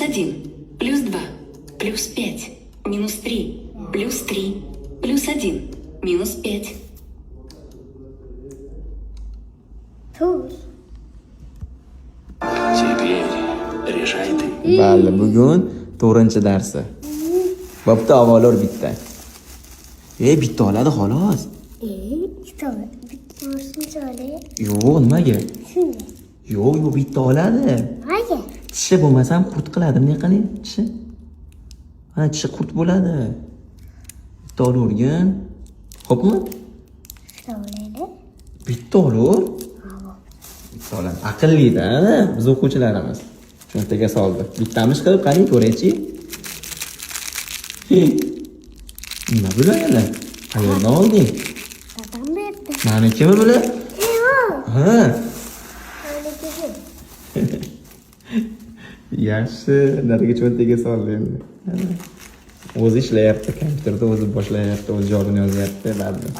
1, плюс 2, плюс 5, минус 3, плюс 3, плюс 1, минус 5. To'rt. Теперь решай ты. Balli, bugun 4-darsi. Bo'pti, avvalor bitta. Bitta oladi xolos. Ikkita bitta olsin olay. Yo'q, nimaga? Shunday. Yo'q, yo'q, bitta oladi. Nimaga? Tishi bo'lmasa ham qurt qiladi. Bunday qiling, tishi. Mana tishi qurt bo'ladi. Bitta olavergin. Xo'pmi? Ikkita olaylik. Bitta olur. Bitta oladi. Aqlli-da, biz o'quvchilarimiz. Cho'ntaga soldi. Bittamish qilib qarang, ko'raychi. Nima bular yana? Qayerdan olding? Dadam berdi. Manikimi bular? Yo'q. Ha. Maniki. Yaxshi, nariga cho'ntaga soldi endi. O'zi ishlayapti, kompyuterda o'zi boshlayapti, o'zi javobini yozyapti, baribir.